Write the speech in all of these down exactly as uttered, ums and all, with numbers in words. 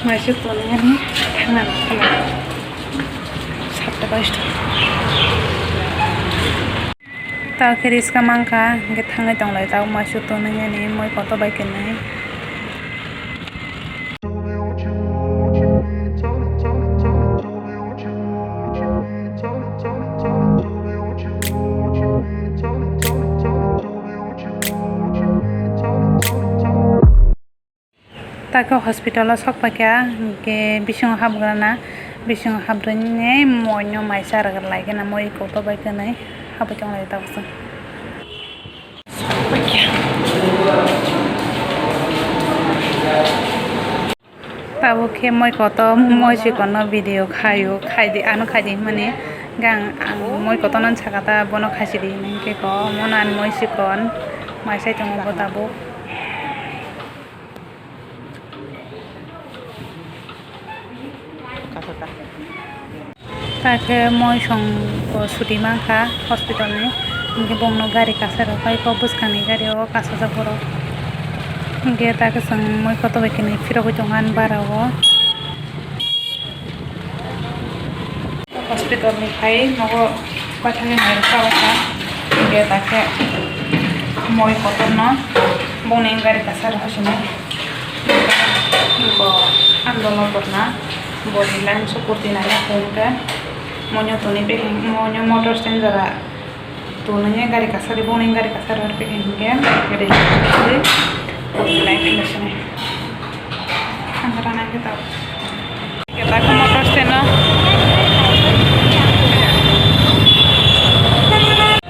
Maisuk tonwi ani thangna nangkha. Satta baista. Tao khe riska mankha, hingkhe thangwi tonglai tao maisuk tonwi ani moi kotor bai kwnwi. Takhe hospital o sok paikha, hingkhe bisingo hapgrana, bisingo haprwini moino maisa rwgwlai gana, moi kotor bai kwnwi hapwi tonglai tabuk chwng. Tabuk khe moi kotor, moi chikonno video khaio, khaidi, ano khaidi hwnmani gang ang moi kotorno sakha ta, bono khachidi hinwi khe ko, mono ani moi chikon maisai tongo bo tabuk. Takhe moi song bo suti mankha hospital ni, hingkhe bongno gari kasa rok pai kok bwskangni gari o kasajak borok, hingkhe takhe chwng moi kotor bai kwnwi phirogwi tongo ani bara o. Hospital ni phai nogo paithakgwi nairwkha bwkha, hingkhe takhe moi kotorno bongni gari kasa rok sinai. Bo andolo korna, bo line so kurti nai hwnkhe, monyo toni packing, monyo motor stand jora toni gari kasari, boni gari kasari hor packing hwnkhe, gari kasari kurti nai packing sinai. Ang rana khe tao. Kita ke motor stand o.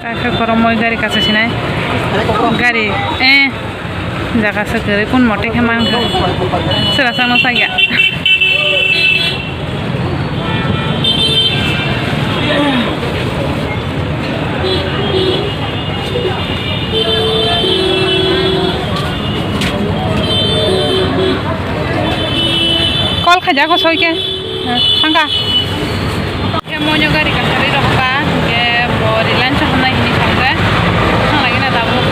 Kaisa koromoi gari kasa sinai. Gari, eh. Jaga se kwrwi kun mote khe mankha. Sera sano sagya. Call khaja ko soi ke. Thangka. Khe moino gari kasari rok ba, hingkhe bo Reliance hamnai hini thangkhe, thanglai gana tabuk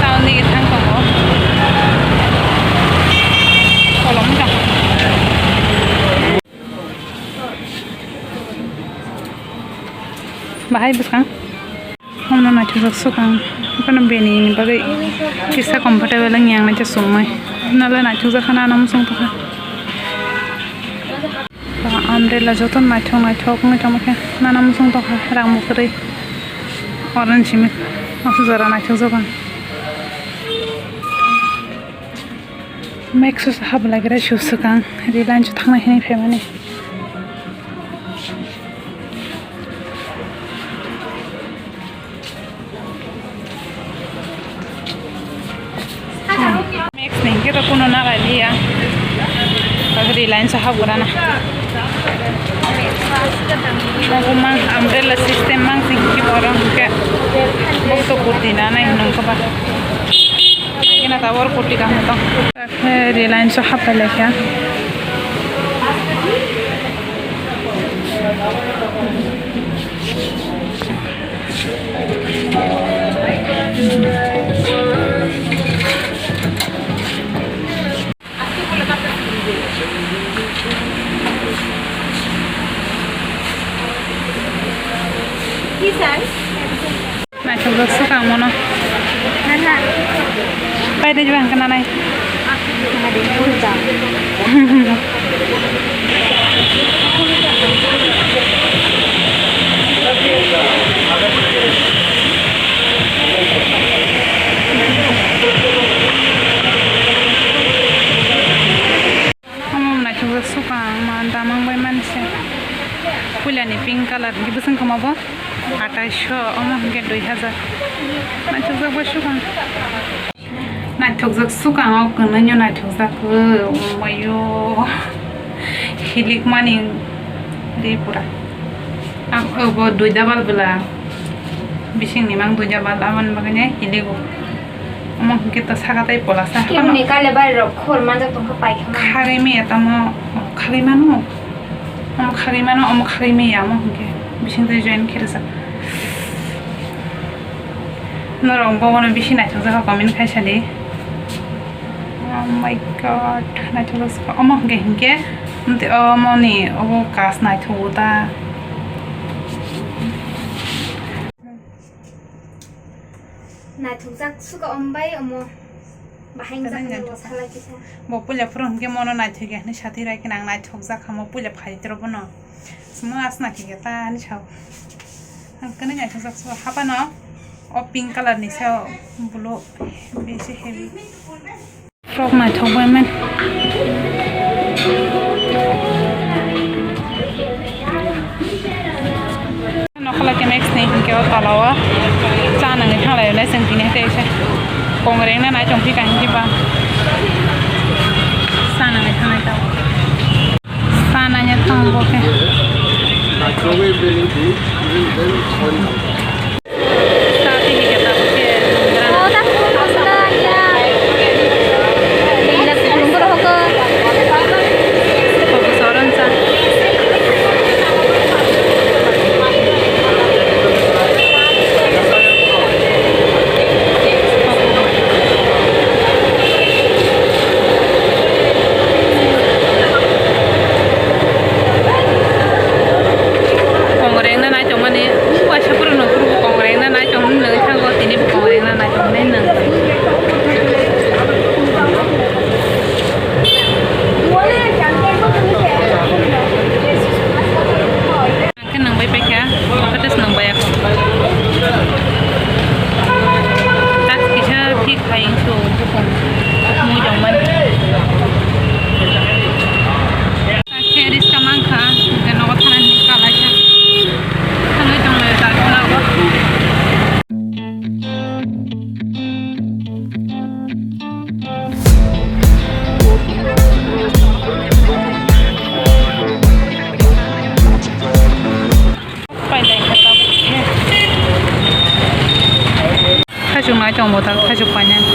town digi thang tongo. Kolom wngkha. Bahai bwskang. Omo naithokjak swkang. Bono bini bagwi kisa comfortable wngya ang naithe chumui. Nole naithokjak khana ano muchung tongkha. Umbrella joto naithok naithok wngwi tongkha. Nana muchung tongkha rang bo kwrwi. Orange simi aswk jora naithokjak ang. Maxo se habla gira shu swkang Reliance thangnai hinwi phaimani. Max ni hwnkhe to kuno nalai liya. Reliance o hapgrana. Obo mang umbrella system mang sing ki borok hwnkhe. Bo to kurti nanai hinwi hwnkhe ba. Kena tabor kurti kaham tong. Reliance o hapai laikha. Naithokjak swkang mono. Pai de jwang kana nai. Omo naithokjak swkang ma damang bai manse. Puilani pink colour hwnkhe bwswng khama bo atais sho, omo hwnkhe dui hajar. Naithokjak bai swkang. Naithokjak swkang o kwnaino naithokjak o mayo hilik mani ri pura. Ang obo dui double bwla bisingni mang dui double aboni bagwi hilik o. Omo hwnkhe to saka tei pola sa. Kemuni kale bari rok khor manjak tongkha paikha mani. Khagwi maya tamo, khagwi mano. Omo khagwi mano, omo khagwi maya, omo hwnkhe bising tei join khe rwjak. Norok bobono bisi naithokjak kha, comment khai sadi. Oh my God, naithokjak se kha. Omo hwnkhe hinkhe, omo ni obo kas naithok o ta. Naithokjak suka ombai omo. Bahai wngjaknai bo salai kisa. Bo puila phuru hwnkhe mono naithok ya hinwi sathi rai khe nang naithokjak kha mo puila phai tro bono. Simo asna khe ta ani sao. Ang kani naithokjak suka hapano o pink color ni sao bulu bisi heavy. Frok naithok bai man. Nokhola khe next ni hinkhe o tola o cha nangwi thanglai nai chwng tini hai se kongreng na nai tongphi ka hinkhe ba cha nangwi thanglai ta cha nangya thang bo khe. Kongrengna naitongmani, waisa phuru no phuru bo kongrengna naitong nwi thango, tini bo kongrengna naitongmani nang. Ang khe nang bai paikha, ang khe tei se nang bai ako. Tak kisa thik hai wngsu bukung mui tongmani. Khe riska mankha, hwnkhe nogo thanani hinwi kalaikha. Thangwi tonglaio, tak khwlago. Pailai kha tabuk khe. Thaichuk nai tongo bo tal, thaichuk painani.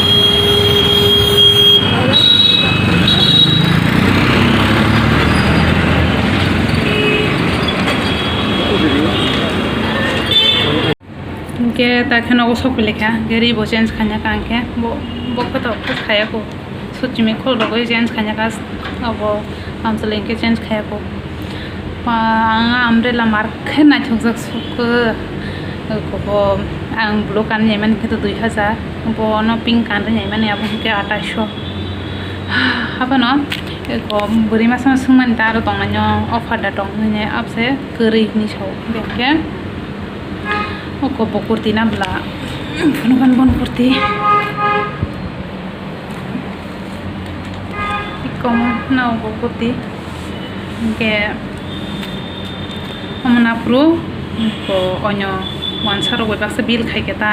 Hinkhe ta khe nogo sok pili kha, hinkhe ri bo change khaina kha, hinkhe bo, bo khe tok khe khaya kho. Suchimi khol rogwi change khaina kha, abo amchwlwi hinkhe change khaya kho. Pa, ang umbrella mar khe naithokjak sukha. Kobo ang blue kanwi naimani khe to dui hajar, bono pink kanwi naimani abo hinkhe athais sho. Haphano eko bwrwi masa swngmani ta aro tongnaino offer da tong hwnwi abse kwrwi hinwi sao. Hinkhe oko bo kurti na bwla phunukhan bon kurti. Tikong nao bo kurti. Hinkhe omo naphuru ko onyo wansa rok bai baksa bill khai khe ta.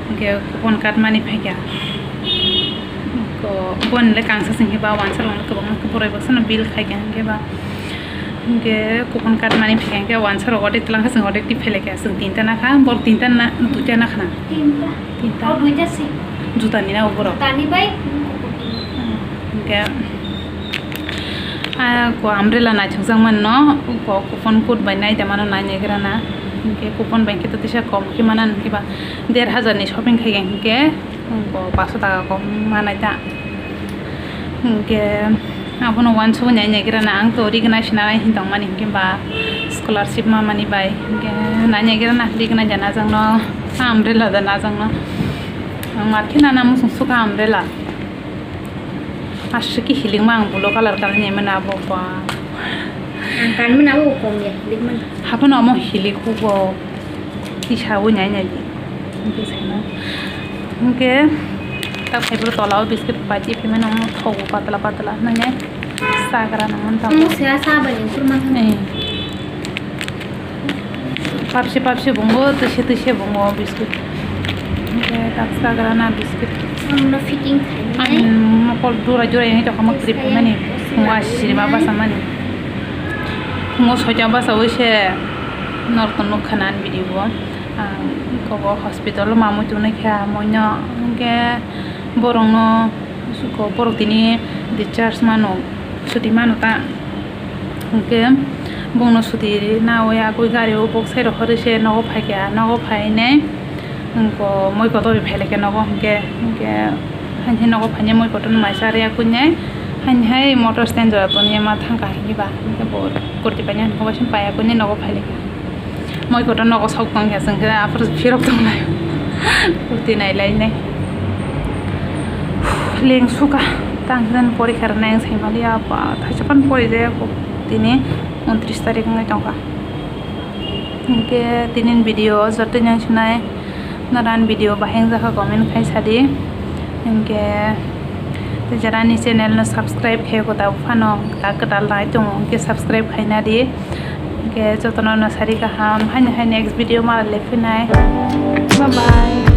Hinkhe coupon card mani phai kha. Ko bon le kangsa sing khe ba wansa rok kwbangma khe borai baksa no bill khai kha hinkhe ba. Hinkhe coupon card mani phai kha hinkhe wansa rok odek twlang kha, chwng odek twi phai lai kha. Chwng tinta na kha, borok tinta na, duita na khna. Tinta. Tinta. O duita se. Juta ni na o borok. Tani bai. Hinkhe, ah, ko umbrella naithokjak man no, ko coupon code bai nai da mano nai naigra na. Hinkhe coupon bai khe to tisa kom khe mana hinkhe ba der hajar ni shopping khai kha hinkhe. Bo paso taka kom manai ta. Hinkhe abono uansukgwi nai naigra na, ang to recognize nai hin tongmani hinkhe ba scholarship ma mani bai hinkhe nai naigra na recognize jana jang no umbrella da na jang no. Ang mar khe nana muchung sukha umbrella. Aswk khe hilikma ang blue colour kanwi naimani abo ba. Ang kanmani abo kom ya hilikmani. Haphano omo hilik hugo. Tisawi nai nai di. Hinkhe saino. Hinkhe tak phaibro tola o biscuit pachi phaimani omo thogo patla patla nai nai. Sagra nang man tamo. Omo se asa bani kurma. Eh. Papsi papsi bungo, twise twise bungo biscuit. Hinkhe tak sagra na biscuit. Omo fitting khainai. Ang mokol jora jora yang tokha mo trip mani. Bungo asiri ma basa mani. Mo soja basa oise. Norok to nukha na ani video o. Ang kobo hospital o mamui tongnai kha, amoino hinkhe borokno suko borok tini discharge mano, suti mano ta. Hinkhe bongno suti nawi agwi gari o boksai rok horwi se nogo phaikha, nogo phainai Hwnkhe moi kotor bai phailai khe nogo, hwnkhe, hwnkhe haini hai nogo phainai moi kotor no mai cha rwya kuinai, haini hai motor stand jora tongya ma thangkha hinwi ba, hwnkhe bo kurti painani hwnkhe bo simi paiya kuinai nogo phailai kha. Moi kotor nogo sok tongkha, chwng khe aphuru phirok tonglai kurti nailainai. Leng sukha, tang khe porikha rwnai ang saimaliya, ba thaisa phano porijaya kho, tini untris tarik wngwi tongkha. Hwnkhe tini video joto yang sinai, noran video bahai wngjakha comment khai sadi. Hwnkhe tei jara ani channel no subscribe khai kho tabuk phano ta kwtal nai tongo, hwnkhe subscribe khaina di. Hwnkhe jotono no sari kaham, haini hai next video mara lephinai. Bye bye.